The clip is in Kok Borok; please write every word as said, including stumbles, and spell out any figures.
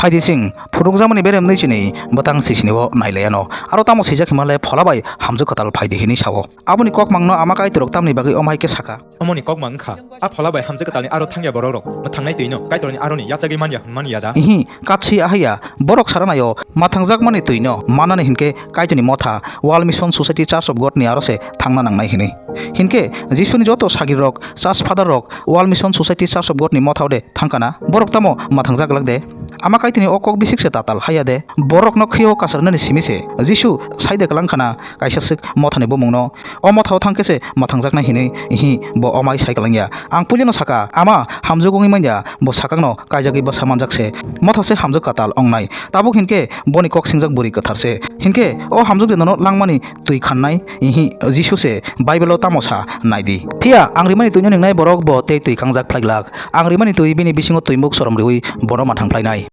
Phaidi chwng phunukjakmani berem nwi chini bwtang sisini o nailayano. Aro tamo swijak hima le Phola bai hamjwk kwtal phaidi hinwi sao. Aboni kokmangno Ama Kaitorok tamni bagwi omo hai khe sakha? Omoni kokmang wngkha, a Phola bai hamjwk kwtalni aro thangya borokrok mwthangnai twino Kaitorni aroni yachagwi manya hwnmani ya da? Ihi, katswi ahaiya, borok saranaio mwthangjakmani twino mannani hinkhe Kaitorni motha World Mission Society Church of God ni aro se thangna nangnai hinwi. Hinkhe Jisuni joto sagrirok, church father rok, World Mission Society Church of God ni mothao de thangkana, borok tamo mwthangjak glak de? Ama Kaitorni o kok bisik se tatal haiya de? Borokno khio kasarnani simi se Jisu sai de kwlangkhana kaisa swk mothani bumungno. O mothao thang khe se mwthangjaknai hinwi, ihi, bo omai sai kwlangya. Ang puilano sakha, Ama hamjwk wngwi manya, bo sakangno kaijagwi bwsa manjak se. Motha se hamjwk kwtal wngnai. Tabuk hinkhe boni kok singjak bwrwi kwthar se. Hinkhe o hamjwk de nono langmani twi khannai? Ihi, Jisu se Bible-o tamo sa nai di. Phiya ang rimani twino ningnai borok bo tei twi kangjak phlai glak. Ang rimani twi bini bisingo twimuk sorom riui bono mwthang phlainai.